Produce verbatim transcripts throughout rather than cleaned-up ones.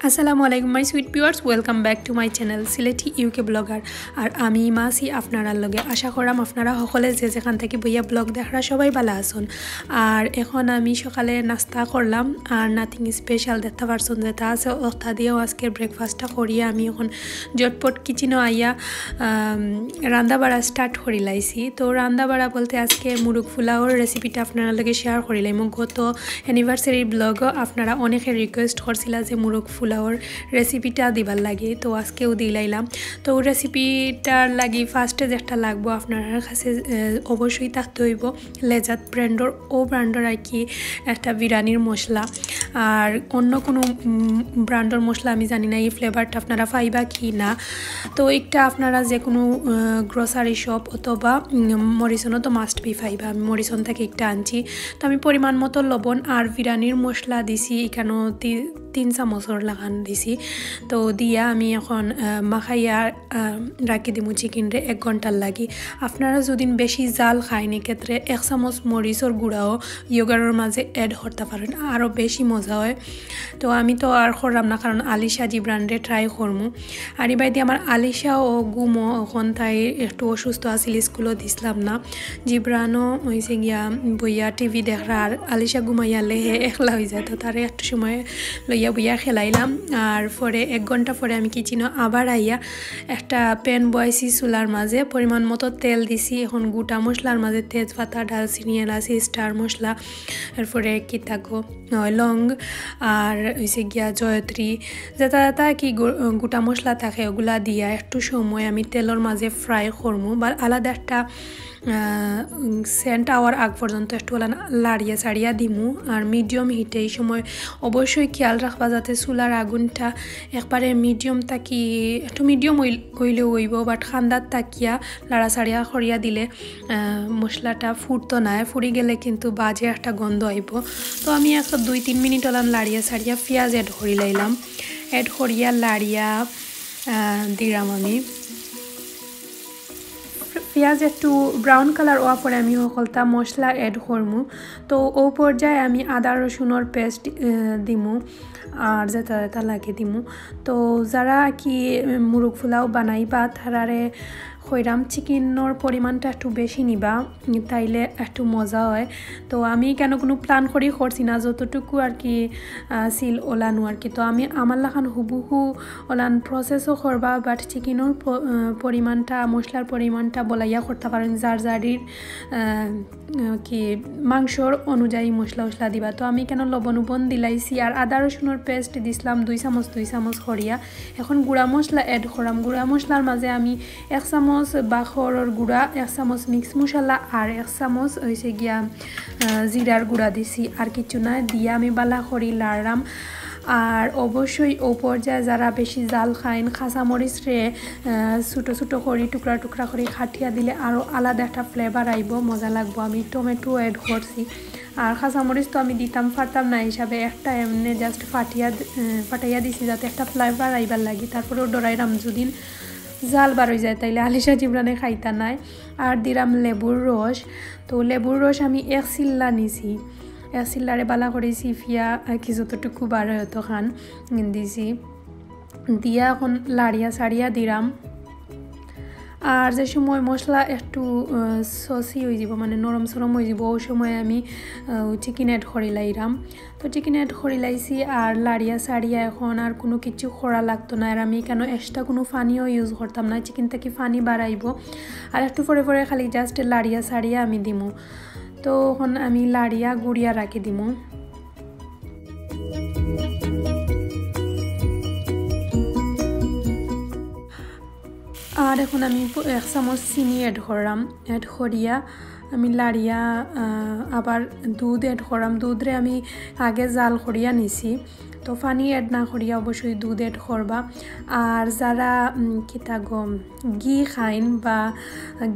আসসালামু আলাইকুম my sweet viewers, welcome back to my channel Sylheti UK blogger. আর আমি ইমা আছি আপনারার লগে। আশা করাম আপনারা সকলে যে যেখান থাকি বইয়া ব্লগ দেখরা সবাই ভালা আছইন। আর এখন আমি সকালে নাস্তা করলাম, আর nothing special দেখতা পারছইন যেটা আছে ওটা দিয়াউ আজকের ব্রেকফাস্টটা করিয়া আমি এখন ঝটপট কিচেনো আইয়া আম, রান্দা বাড়া স্টার্ট করি লাইছি। তো রান্দা বাড়া বলতে আজকে মুরগ ফুলাওর রেসিপিটা আপনারার লগে শেয়ার করি লাইমু। গত অ্যানিভার্সারি ব্লগও আপনারা অনেকে রিকোয়েস্ট করছিলা যে মুরগ ফুলাওর রেসিপিটা দিবার লাগি, তো আজকেউ দিলাইলাম। তো রেসিপিটার লাগি ফার্স্টে যেটা লাগবো আপনারার কাছে আহ, অবশ্যই থাকতে হইব লেজাত ব্র্যান্ডর, ও ব্র্যান্ডর আর কি একটা বিরিয়ানির মশলা। আর অন্য কোনো ব্র্যান্ডর মশলা আমি জানি না এই ফ্লেভারটা আপনারা পাইবা কি না। তো একটা আপনারা যে কোনো গ্রোসারি শপ অথবা মরিসনও তো মাস্ট বি পাইবা। আমি মরিসন থেকে একটা আনছি। তো আমি পরিমাণ মতো লবণ আর বিরিয়ানির মশলা দিছি এখানো তি- তিন চামচর লাখান দিছি। তো দিয়া আমি এখন আহ, মাখাইয়া আহ, রাখি দিমু চিকেনরে এক ঘন্টার লাগি। আপনারা যদি বেশি জাল খাইন এক্ষেত্রে এক চামচ মরিচর গুঁড়াও ইয়োগারর মাঝে অ্যাড করতে পারেন, আরও বেশি মজা হয়। তো আমি তো আর করলাম না, কারণ আলিশা জিব্রানরে ট্রাই করমু। আর এবায়দি আমার আলিশা ও ঘুমো, এখন তাই একটু অসুস্থ আছিল, স্কুলও দিছিলাম না। জিব্রানও হইছে গিয়া বইয়া টিভি দেখরা, আর আলিশা ঘুমাইয়া লেহে একলা হয়ে যায়, তো তারে একটু সময় লইয়া বইয়া খেলাইলাম। আর পরে এক ঘন্টা পরে আমি কিচেনো আবার আইয়া একটা প্যান বয়াইছি চুলার মাঝে, পরিমাণ মতো তেল দিছি। এখন গোটা মশলার মাঝে তেজপাতা, ডালচিনি, এলাচি, স্টার মশলা, এরপরে কিতা গো, লং, আর হইছে গিয়া জয়ত্রী, যেটা যেটা কি গো- গোটা মশলা থাকে ওগুলা দিয়া একটু সময় আমি তেলর মাঝে ফ্রাই করমু বা আলাদা একটা সেন্ট আওয়ার আগ পর্যন্ত একটু ওলা লাড়িয়া চাড়িয়া দিমু। আর মিডিয়াম হিটে এই সময় অবশ্যই খেয়াল রাখবা যাতে চুলার আগুনটা একবারে মিডিয়াম থাকি, একটু মিডিয়াম হইলেও হইব, বাট খান্দাত থাকিয়া লাড়াচাড়িয়া করিয়া দিলে আহ, মশলাটা ফুটতো নায়, ফুড়ি গেলে কিন্তু বাজে একটা গন্ধ আইব। তো আমি এক দুই তিন মিনিট ওলান লাড়িয়া চাড়িয়া পেঁয়াজ অ্যাড করি লাইলাম। অ্যাড করিয়া লাড়িয়া আহ, দিলাম আমি। পেঁয়াজ একটু ব্রাউন কালার হওয়ার পরে আমি সকলতা মশলা অ্যাড করমু। তো ও পর্যায়ে আমি আদা রসুনর পেস্ট দিমু, আর যেটা যেটা লাগে দিমু। তো যারা কি মুরগ ফুলাও বানাইবা, তারারে কইরাম চিকেনর পরিমাণটা একটু বেশি নিবা, তাইলে একটু মজা হয়। তো আমি কেন কোনো প্ল্যান করি করছি না, যতটুকু আর কি আহ, সিল ওলানো আর কি। তো আমি আমার লাখান হুবহু ওলান প্রসেসও করবা, বাট চিকেনর প- আহ, পরিমাণটা, মশলার পরিমাণটা বলাইয়া করতে পারেন, যার যারির আহ, আহ, কি মাংসর অনুযায়ী মশলা উশলা দিবা। তো আমি কেন লবণ উবন দিলাইছি, আর আদা রসুনর পেস্ট দিছিলাম দুই চামচ দুই চামচ করিয়া। এখন গুঁড়া মশলা অ্যাড করাম। গুঁড়া মশলার মাঝে আমি এক চামচ বাখরর গুঁড়া, এক চামচ মিক্স মশলা, আর এক চামচ হইছে গিয়া আহ, জিরার গুঁড়া দিছি। আর কিছু না দিয়া আমি বালা করি লাড়াম। আর অবশ্যই ও পর্যায়ে যারা বেশি জাল খাইন, কাঁচামরিচরে আহ, ছোটো ছোটো করি টুকরা টুকরা করি কাটিয়া দিলে আরও আলাদা একটা ফ্লেভার আইব, মজা লাগবো। আমি টমেটো অ্যাড করছি, আর কাঁচামরিচ তো আমি দিতাম পারতাম না হিসাবে একটা এমনি জাস্ট ফাটিয়া দি- আহ, ফাটাইয়া দিছি যাতে একটা ফ্লেভার আইবার লাগি। তারপরেও ডরাইরাম যদি জাল বার হয়ে যায় তাইলে আলিশা জিব্রানে খাইতা নায়। আর দিলাম লেবুর রস। তো লেবুর রস আমি এক সিল্লা নিছি, এক সিল্লারে বালা করি চিপিয়া আহ, কি যতটুকু বার হয় অতখান দিছি। দিয়া এখন লাড়িয়া সাড়িয়া দিলাম। আর যে সময় মশলা একটু সসি হয়ে যাব, মানে নরম সরম হয়ে যাব, ওই সময় আমি চিকেন অ্যাড করি লাইরাম। তো চিকেন অ্যাড করি লাইছি আর লাড়িয়া সাড়িয়া এখন আর কোনো কিছু করা লাগতো না। আর আমি কেন এক্সট্রা কোনো পানিও ইউজ করতাম না, চিকেন থেকে পানি বাড়াইব। আর একটু পরে পরে খালি জাস্ট লাড়িয়া সাড়িয়া আমি দিমু। তো এখন আমি লাড়িয়া গুড়িয়া রাখি দিমু। আর এখন আমি প- এক চামচ চিনি অ্যাড করলাম। অ্যাড করিয়া আমি লাড়িয়া আহ, আবার দুধ অ্যাড করলাম। দুধরে আমি আগে জাল করিয়া নিছি, তো পানি অ্যাড না করিয়া অবশ্যই দুধ অ্যাড করবা। আর যারা উম, কিতা গো ঘি খাইন বা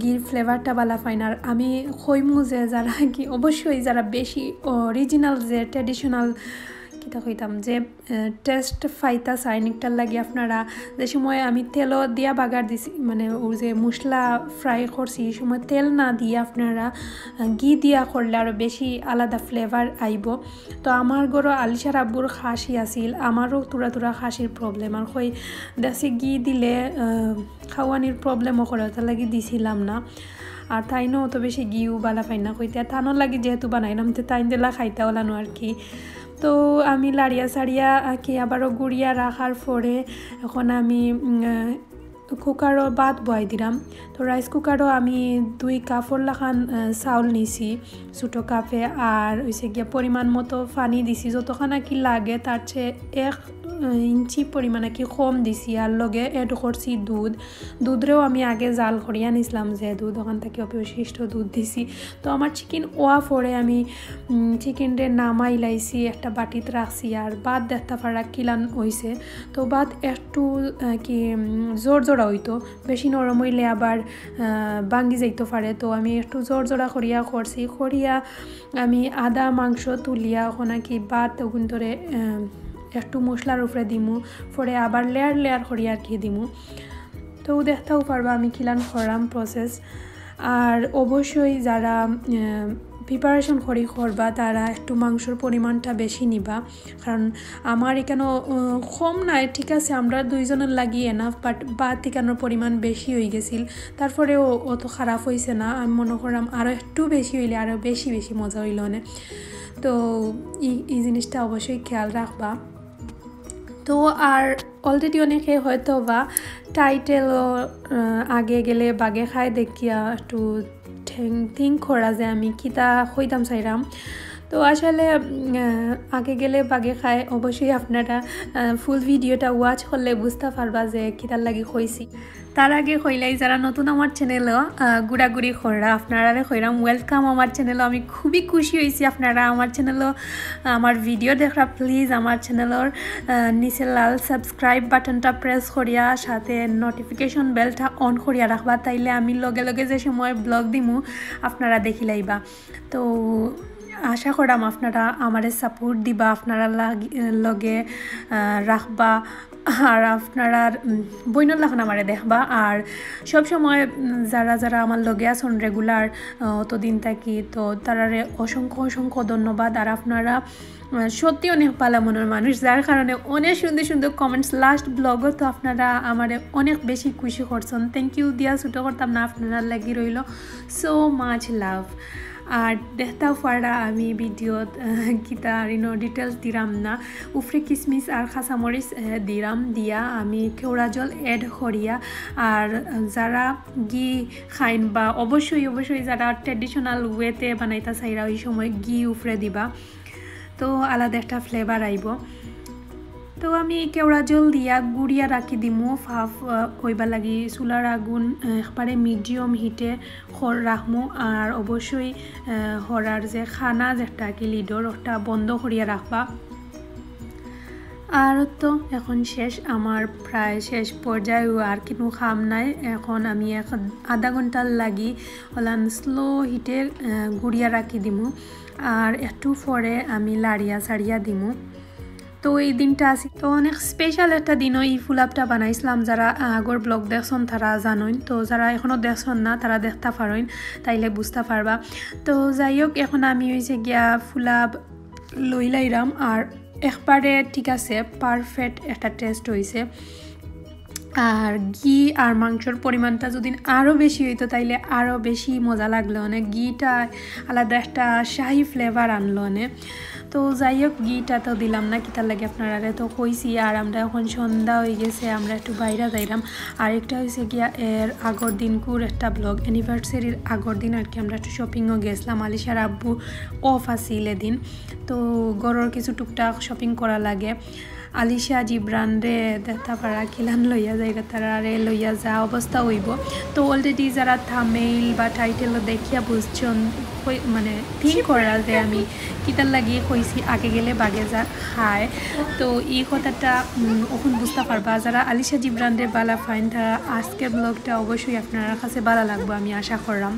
ঘির ফ্লেভারটা বালা পাইন, আর আমি কইমু যে যারা কি অবশ্যই যারা বেশি অরিজিনাল যে ট্র্যাডিশনাল কিতা কইতাম যে টেস্ট পাইতা চাইন, ইটার লাগি আপনারা যে সময় আমি তেল দিয়া বাগার দিছি, মানে ও যে মশলা ফ্রাই করছি, এই সময় তেল না দিয়া আপনারা ঘি দিয়া করলে আরও বেশি আলাদা ফ্লেভার আইব। তো আমার ঘরো আলিশার আব্বুর খাসি আছিল, আমারও থুড়া থুড়া খাসির প্রবলেম, আর কই দেখছি ঘি দিলে খাওয়ানির প্রবলেমও করে, তার লাগি দিছিলাম না। আর তাইনও অত বেশি ঘিও বালা পাই না কইতে, আর তানোর লাগি যেহেতু বানাইলাম, তো তাইন দিলা খাইতা ওলানো আর কি। তো আমি লাড়িয়া সাড়িয়া আঁকি আবারও গুড়িয়া রাখার পরে এখন আমি কুকারও ভাত বয়াই দিলাম। তো রাইস কুকারও আমি দুই কাপর লাখান চাউল নিছি ছোটো কাপে, আর হইছে গিয়া পরিমাণ মতো পানি দিছি, যতখান আর কি লাগে তার চেয়ে এক ইঞ্চি পরিমাণ আর কি কম দিছি। আর লগে অ্যাড করছি দুধ। দুধরেও আমি আগে জাল করিয়া নিছিলাম, যে দুধ ওখান থাকি অবশিষ্ট দুধ দিছি। তো আমার চিকেন ওয়া পরে আমি চিকেনরে নামাই লাইছি, একটা বাটিত রাখছি। আর ভাত দেখতা পারা কিলান হইছে। তো ভাত একটু কি জোর জোড়া হইতো, বেশি নরম হইলে আবার ভাঙ্গি যাইতো পারে। তো আমি একটু জোর জোড়া করিয়া করছি, করিয়া আমি আধা মাংস তুলিয়া ওখানে কি ভাত ওগুন ধরে একটু মশলার উপরে দিমু, পরে আবার লেয়ার লেয়ার করি আর কি দিমু। তো দেখতাও পারবা আমি কিলান করলাম প্রসেস। আর অবশ্যই যারা প্রিপারেশন করি করবা, তারা একটু মাংসর পরিমাণটা বেশি নিবা, কারণ আমার এখানো কম নাই, ঠিক আছে, আমরা দুইজনের লাগি এনাফ, বাট ভাত এখানোর পরিমাণ বেশি হয়ে গেছিল। তারপরেও অত খারাপ হইছে না, আমি মনে করলাম আরও একটু বেশি হইলে আরও বেশি বেশি মজা হইল অনে। তো এই জিনিসটা অবশ্যই খেয়াল রাখবা। তো আর অলরেডি অনেকে হয়তো বা টাইটেলও আগে গেলে বাগে খায় দেখিয়া একটু থিঙ্ক করা যে আমি কিতা কইতাম চাইরাম। তো আসলে আগে গেলে বাগে খায়, অবশ্যই আপনারা ফুল ভিডিওটা ওয়াচ করলে বুঝতে পারবা যে কিতার লাগি কইছি। তার আগে কইলাই যারা নতুন আমার চ্যানেলও ঘুরাঘুরি কররা, আপনারারে কইরাম ওয়েলকাম আমার চ্যানেলও। আমি খুবই খুশি হইছি আপনারা আমার চ্যানেলও আমার ভিডিও দেখরা। প্লিজ আমার চ্যানেলর নিচে লাল সাবস্ক্রাইব বাটনটা প্রেস করিয়া সাথে নোটিফিকেশন বেলটা অন করিয়া রাখবা, তাইলে আমি লগে লগে যে সময় ব্লগ দিমু আপনারা দেখিলাইবা। তো আশা করাম আপনারা আমারে সাপোর্ট দিবা, আপনারা লাগি-, লগে রাখবা, আর আপনারা বইনর লাখান আমারে দেখবা। আর সব সময় যারা যারা আমার লগে আছেন রেগুলার অতদিন থাকি, তো তারারে অসংখ্য অসংখ্য ধন্যবাদ। আর আপনারা সত্যি অনেক ভালা মনের মানুষ, যার কারণে অনেক সুন্দর সুন্দর কমেন্টস লাস্ট ব্লগও তো আপনারা আমারে অনেক বেশি খুশি করছেন। থ্যাংক ইউ দিয়া ছোটো করতাম না, আপনারা লাগি রইল so much love। আর দেখতাও পারা আমি ভিডিওত কিতা আর ইনো ডিটেলস দিরাম না, উফরে কিসমিস আর কাঁচামরিচ দিরাম, দিয়া আমি কেওড়া জল অ্যাড করিয়া। আর যারা ঘি খাইন বা অবশ্যই অবশ্যই যারা ট্রেডিশনাল ওয়েতে বানাইতা চাইরা ওই সময় ঘি উফরে দিবা, তো আলাদা একটা ফ্লেভার আইব। তো আমি কেওড়া জল দিয়া গুড়িয়া রাখি দিমু, ফাফ কইবা লাগি চুলার আগুন একবারে মিডিয়াম হিটে রাখমু। আর অবশ্যই হরার যে খানা যেটা কি লিডর ওটা বন্ধ করিয়া রাখবা। আর তো এখন শেষ, আমার প্রায় শেষ পর্যায়ে আর কিনু কাম নাই। এখন আমি এক আধা ঘন্টার লাগি ওলান স্লো হিটে গুড়িয়া রাখি দিমু। আর একটু পরে আমি লাড়িয়া সাড়িয়া দিমু। তো এই দিনটা আছি তো অনেক স্পেশাল একটা দিনও এই ফুলাবটা বানাইছিলাম। যারা আগর ব্লগ দেখছন তারা জানইন, তো যারা এখনও দেখছন না তারা দেখতা পারইন, তাইলে বুঝতা পারবা। তো যাই হোক, এখন আমি হইছে গিয়া ফুলাব লইলাইরাম। আর একবারে ঠিক আছে, পারফেক্ট একটা টেস্ট হইছে। আর ঘি আর মাংসর পরিমাণটা যদি আরও বেশি হইতো তাইলে আরও বেশি মজা লাগলো, মানে ঘিটা আলাদা একটা শাহি ফ্লেভার আনলো অনে। তো যাই হোক, ঘিটা তো দিলাম না, কিতার লাগি আপনারারে তো কইছি। আর আমরা এখন সন্ধ্যা হয়ে গেছে, আমরা একটু বাইরে যাইরাম। আর একটা হইছে গিয়া এর আগর দিনকুর একটা ব্লগ, অ্যানিভার্সারির আগর দিন আর কি, আমরা একটু শপিংও গেছিলাম। আলিশার আব্বু অফ আছিল এদিন, তো ঘরর কিছু টুকটাক শপিং করা লাগে। আলিশা জিবরানরে দেখতা পারা কিলান লইয়া যাইরা, তারারে লইয়া যা অবস্থা হইব। তো অলরেডি যারা থাম্বনেইল বা টাইটেল দেখিয়া বুঝছন কই-, মানে থিঙ্ক করা যে আমি কিতার লাগি কইছি আগে গেলে বাগে যা খায়। তো এই কথাটা, উম, অখন বুঝতা পারবা। যারা আলিশা জিবরানরে বালা পাইন, তারা আজকের ব্লগটা অবশ্যই আপনারার কাছে বালা লাগবো, আমি আশা করলাম।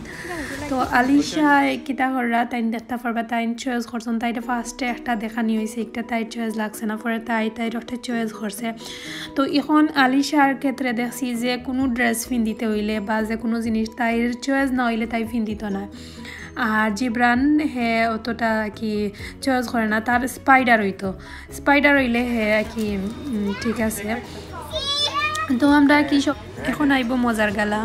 তো আলিশায় কিতা কররা, তাইন দেখতা পারবা, তাইন চয়েস করছইন। তাইরে ফার্স্টে একটা দেখানি অইছে, একটা তাইর চয়েস লাগছে না, পরে তাই তাইর একটা চয়েস করছে। তো এখন আলিশার ক্ষেত্রে দেখছি যে কোনো ড্রেস ফিন্দিতে অইলে বা যে কোনো জিনিস তাইর চয়েস না অইলে তাই ফিন্দিত না। আর জিবরান হে অতটা কি চয়েস করে না, তার স্পাইডার অইতো, স্পাইডার অইলে হে আর কি, উম, ঠিক আছে। তো আমরা কি সব, এখন আইবো মজার গালা।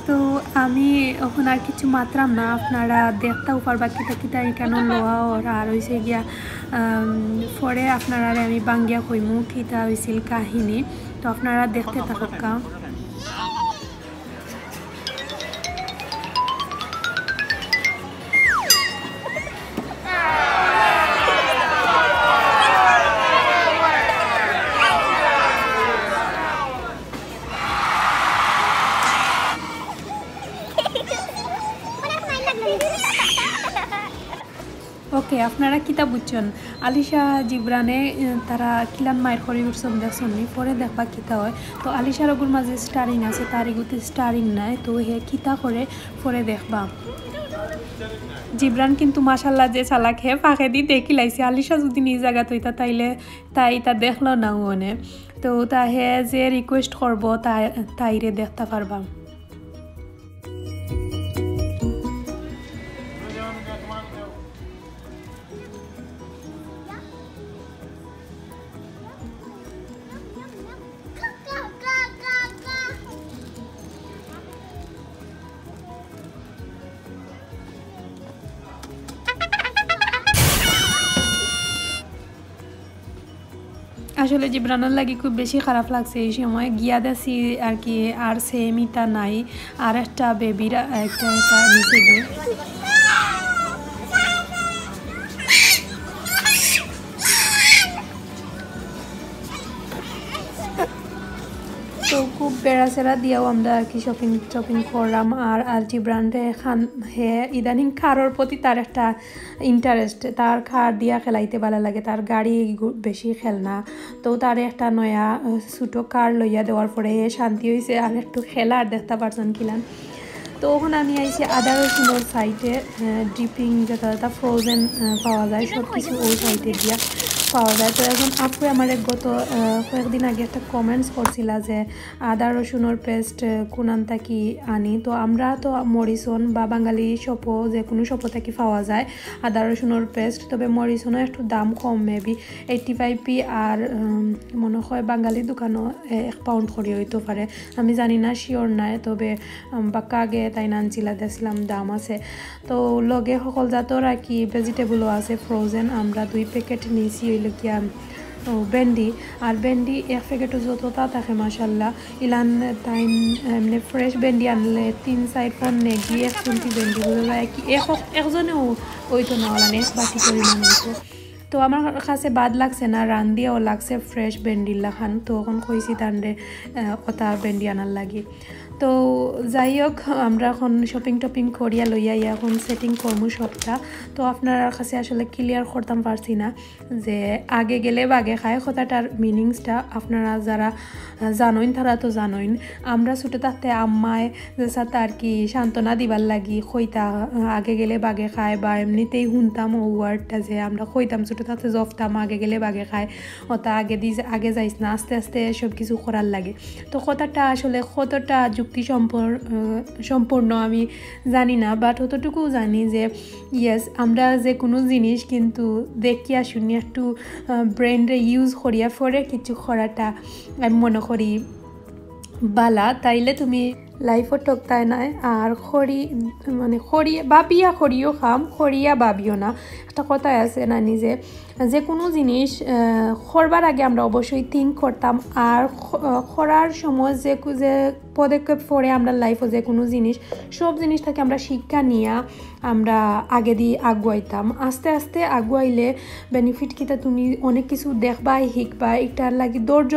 তো আমি এখন আর কিছু মাতরাম না, আপনারা দেখতাও পারবা কিতা কিতা এখানো লওয়া অর। আর অইছে গিয়া, আম, পরে আপনারারে আমি বাঙ্গিয়া কইমু কিতা অইছিল কাহিনী। তো আপনারা দেখতে থাকুক্কা। ওকে, আপনারা কিতা বুঝছইন? আলিশা জিবরানে, এ, তারা কিলান মাইর করি উঠছইন দেখছইন নি? পরে দেখবা কিতা অয়। তো আলিশার অগুর মাঝে স্টারিং আছে, তার ইগুতে স্টারিং নাই, তো হে কিতা করে পরে দেখবা। জিবরান কিন্তু মাশাল্লাহ যে চালাক, হে ফাঁকেদি দেখিলাইছে। আলিশা যদি নিজ জাগাত অইতা তাইলে তাই ইতা দেখলো না অনে। তো তা হে যে রিকোয়েস্ট করবো তা-, তাইরে দেখতা পারবা। আসলে জিবরানর লাগি খুব বেশি খারাপ লাগছে এই সময়। গিয়া দেখছি আর কি, আর সেম ইতা নাই, আর একটা বেবির একটা, একটা নিচে গিয়ে। তো খুব বেড়াছেড়া দিয়াও আমরা আর কি শপিং টপিং করলাম। আর আলচি ব্র্যান্ডে খান হে ইদানিং কারোর প্রতি তার একটা ইন্টারেস্ট, তার কার দিয়া খেলাইতে ভালা লাগে, তার গাড়ি গু-, বেশি খেলনা। তো তারে একটা নয়া, আহ, ছোটো কার লইয়া দেওয়ার পরে হে শান্তি অইছে, আর একটু খেলার দেখতা পারছইন কিলান। তো অখন আমি আইছি আদা রসুনর সাইডে, আহ, ডিপিং যেটা যেটা ফ্রোজেন, আহ, পাওয়া যায়, সব কিছু ওই সাইডে দিয়া পাওয়া যায়। তো এখন আপু আমার এক গত, আহ, কয়েকদিন আগে একটা কমেন্টস করছিলা যে আদা রসুনর পেস্ট, আহ, কুনান থাকি আনি। তো আমরা তো মরিসন বা বাঙালি শপও, যে কোনো শপও থাকি পাওয়া যায় আদা রসুনর পেস্ট, তবে মরিসনও একটু দাম কম, maybe eighty five P R, উম, মনে হয় বাঙালি দোকানও, এ, এক পাউন্ড করি অইতো পারে। আমি জানি না, শিওর নায়, তবে, উম, বাক্কা আগে তাইন আনছিলা, দেখছিলাম দাম আছে। তো লগে হকল জাতর আর কি ভেজিটেবলও আছে ফ্রোজেন। আমরা দুই প্যাকেট নিছি, অইলো গিয়া, ও, ভেন্ডি। আর ভেন্ডি এক প্যাকেটও যতটা থাকে মাশাল্লাহ। ইলান তাইন এমনে ফ্রেশ ভেন্ডি আনলে তিন চাইর পন নেগি এক কুন্তি ভেন্ডি, বুঝা যায় কি এক, একজনেও অইতো না, অলান এক বাটি পরিমাণ অইতো। তো আমার কাছে বাদ লাগছে না, রান্দিয়াও লাগছে ফ্রেশ ভেন্ডির লাখান। তো অখন কইছি তানরে, আহ, অতা ভেন্ডি আনার লাগি। তো যাই হোক, আমরা এখন শপিং টপিং করিয়া লইয়া ইয়া এখন সেটিং করমু সবটা। তো আপনারার কাছে আসলে ক্লিয়ার করতাম পারছি না যে আগে গেলে বাগে খায় কথাটার মিনিংসটা আপনারা যারা, আহ, জানইন তারা তো জানইন। আমরা ছোটো থাকতে আম্মায় যে সাথে আর কি সান্ত্বনা দিবার লাগি কইতা, আহ, আগে গেলে বাগে খায়, বা এমনিতেই হুনতাম ও ওয়ার্ডটা যে আমরা কইতাম ছোটো থাকতে জপতাম আগে গেলে বাগে খায়, অতা আগে দি-, আগে যাইস না, আস্তে আস্তে সব কিছু করার লাগে। তো কথাটা আসলে কতটা যুক্তি সম্পর-, আহ, সম্পূর্ণ আমি জানি না, বাট অতটুকু জানি যে ইয়েস, আমরা যে কোনো জিনিস কিন্তু দেখিয়া শুনিয়া একটু, আহ, ব্রেনরে ইউজ করিয়া পরে কিছু করাটা আমি মনে করি বালা, তাইলে তুমি লাইফও ঠকতায় নায়। আর করি, মানে করি, ভাবিয়া করিও কাম, করিয়া ভাবিও না। একটা কথাই আছে না, নিজে যে কোনো জিনিস, আহ, করবার আগে আমরা অবশ্যই থিঙ্ক করতাম। আর ক-, আহ, করার সময় যে কু-, যে পদক্ষেপ পরে আমরা লাইফও যে কোনো জিনিস, সব জিনিস থাকি আমরা শিক্ষা নিয়া আমরা আগেদি আগুয়াইতাম। আস্তে আস্তে আগুয়াইলে বেনিফিট কিতা, তুমি অনেক কিছু দেখবায়, শিখবায়, ইটার লাগি ধৈর্য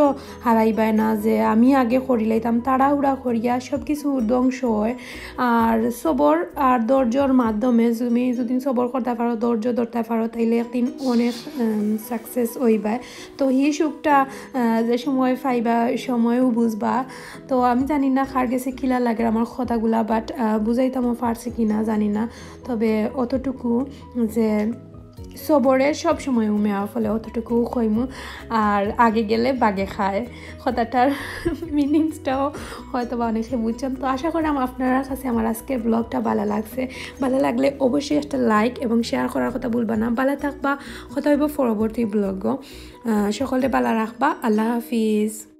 হারাইবায় না যে আমি আগে করিলাইতাম, তাড়াহুড়া করিয়া সব কিছু ধ্বংস হয়। আর সবর আর ধৈর্যর মাধ্যমে তুমি যদি সবর করতে পারো, ধৈর্য ধরতে পারো, তাইলে একদিন অনেক সাকসেস হইবায়। তো এই সুখটা আহ, যে সময় পাইবা, সময়ও বুঝবা। তো আমি জানি না কার গেছে কিলা লাগে আমার কথাগুলা, বাট বুঝাইতামও পারছি কি না জানি না। তবে অতটুকু যে সবরে সব সময় উমে আওয়া ফলে অতটুকু কইমু। আর আগে গেলে বাগে খায় কথাটার মিনিংসটাও হয়তো বা অনেকে বুঝছেন। তো আশা করাম আপনারার কাছে আমার আজকের ব্লগটা ভালো লাগছে। ভালো লাগলে অবশ্যই একটা লাইক এবং শেয়ার করার কথা ভুলবা না। ভালো থাকবা, কথা হইব পরবর্তী ব্লগও। সকলে ভালো রাখবা। আল্লাহ হাফিজ।